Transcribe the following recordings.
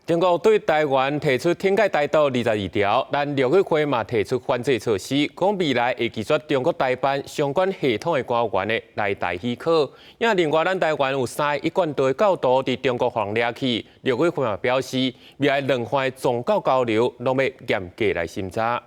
中國對台灣提出挺蓋台獨22條，咱陸委會嘛提出反制措施，講未來會拒絕中國台辦相關系統的官員的來台許可。也另外，咱台灣有三个一貫道的教徒佇中國予人掠去，陸委會嘛表示，未來兩岸的宗教交流攏欲嚴格來審查。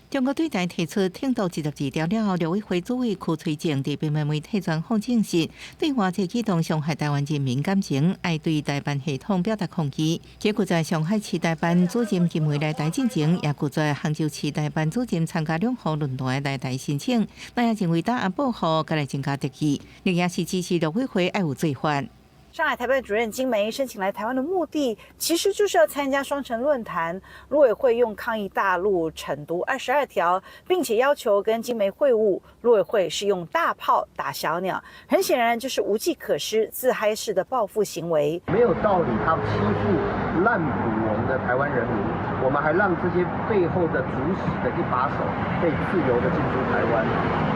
中國對台提出挺獨22條了後，陸委會主委柯翠靜佇平面媒體專訪證實，對外這舉動傷害台灣人民感情，愛對台辦系統表達抗議。這拒絕上海市台辦主任金梅來台進前，也拒絕杭州市台辦主任參加兩湖論壇來台申請。那也認為打壓報復，閣來增加敵意，另也是支持陸委會愛有做法。上海台辦主任金梅申請來台灣的目的，其實就是要參加雙城論壇。陸委會用抗議大陸逞獨22條，並且要求跟金梅會晤。陸委會是用大炮打小鳥，很顯然就是無計可施、自嗨式的報復行為。沒有道理，他欺負濫捕我們的台灣人民，我們還讓這些背後的主使的一把手可以自由的進出台灣，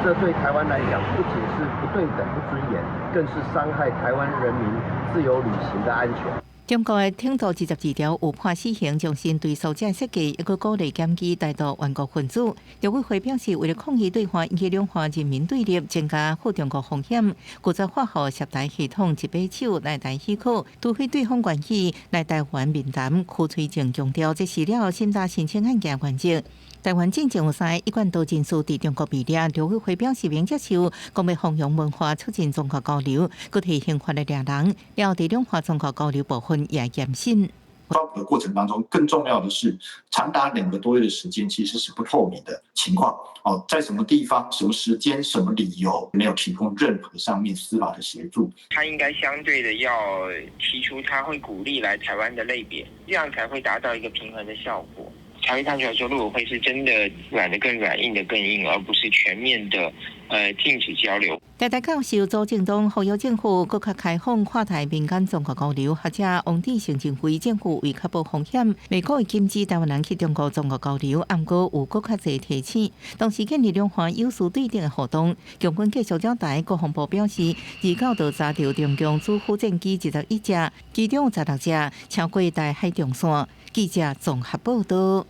這對台灣來講不僅是不對等、不尊嚴，更是傷害台灣人民自由旅行的安全。中國的挺獨22條有判死刑，重新對蘇者設計，一個鼓勵檢舉台獨頑固分子。陸委會表示，為了抗議對話引起兩岸人民對立，增加赴中國風險，拒絕發予涉台系統一把手來台許可，除非對方願意來台灣面談。柯翠靜強調，這是了審查申請案件原則。台灣進前有三个一貫道人士佇中國被掠，陸委會表示免接受，講欲弘揚文化，促進宗教交流，閣提刑法來掠人，了後佇兩岸宗教交流部分也嚴審。抓捕的過程當中，更重要的是長達2個多月的時間，其實是不透明的情況。哦，在什麼地方、什麼時間、什麼理由，沒有提供任何上面司法的協助。他應該相對的要提出他會鼓勵來台灣的類別，這樣才會達到一個平衡的效果。才會看出來說，陸委會是真的軟的更軟，硬的更硬，而不是全面的禁止交流。台大教授周正東呼籲政府閣較開放跨台民間宗教交流，學者王志成認為政府為確保風險，美國會禁止台灣人去中國宗教交流，毋過有閣較濟提醒，同時建立兩岸有事對等的互動。共軍繼續擾台，國防部表示，29號查著中共主副戰機21隻，其中16隻超過台海中線。記者綜合報道。